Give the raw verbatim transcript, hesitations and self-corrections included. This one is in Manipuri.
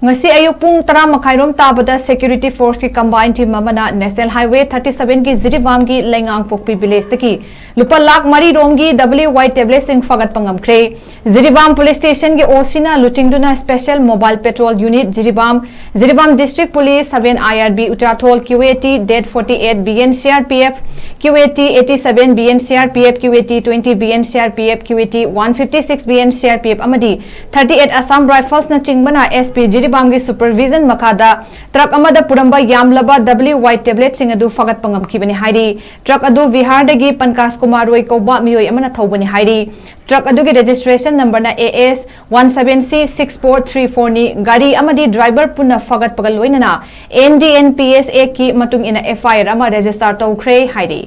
ꯉꯁꯤ ꯑꯌꯨꯛ ꯄꯨꯡ ꯇꯔꯥ ꯃꯈꯥꯏꯔꯣꯝ ꯇꯥꯕꯗ security forceꯀꯤ combined team ꯑꯃꯅ National Highway thirty sevenꯒꯤ ꯖꯤꯔꯤꯕꯥꯝꯒꯤ ꯂꯩꯉꯥꯡꯄꯣꯛꯄꯤ villageꯇꯒꯤ ꯂꯨꯄꯥ ꯂꯥꯈ ꯃꯔꯤ ꯔꯣꯝꯒꯤ W Y tabletꯁꯤꯡ ꯐꯥꯒꯠꯄ ꯉꯝꯈ꯭ꯔꯦ꯫ ꯖꯤꯔꯤꯕꯥꯝ police stationꯒꯤ OCꯅ ꯂꯨꯆꯤꯡꯗꯨꯅ special mobile patrol unit Jiribam, Jiribam district police, seven IRB, ꯎꯆꯥꯊꯣꯜ QAT, DET forty eight, BN CRPF, QAT eighty seven, BN CRPF, QAT twenty, BN CRPF, QAT one fifty six, BN CRPF ꯑꯃꯗꯤ thirty eight Assam Riflesꯅ ꯆꯤꯡꯕꯅ SP ꯖꯤꯔꯤꯕꯥꯝꯒꯤ supervision ꯃꯈꯥꯗ truck ꯑꯃꯗ ꯄꯨꯔꯝꯕ ꯌꯥꯝꯂꯕ W Y tabletꯁꯤꯡ ꯑꯗꯨ ꯐꯥꯒꯠꯄ ꯉꯝꯈꯤꯕꯅꯤ ꯍꯥꯏꯔꯤ꯫ Truck ꯑꯗꯨ ꯕꯤꯍꯥꯔꯗꯒꯤ ꯄꯟꯀꯥꯖ ꯀꯨꯃꯥꯔ ꯔꯣꯏ ꯀꯧꯕ ꯃꯤꯑꯣꯏ ꯑꯃꯅ ꯊꯧꯕꯅꯤ ꯍꯥꯏꯔꯤ꯫ Truck ꯑꯗꯨꯒꯤ registration numberꯅ AS one seven C six four three fourꯅꯤ꯫ ꯒꯥꯔꯤ ꯑꯃꯗꯤ driver ꯄꯨꯟꯅ ꯐꯥꯒꯠꯄꯒ ꯂꯣꯏꯅꯅ NDNPS Actꯀꯤ ꯃꯇꯨꯡ ꯏꯟꯅ FIR ꯑꯃ register ꯇꯧꯈ꯭ꯔꯦ ꯍꯥꯏꯔꯤ꯫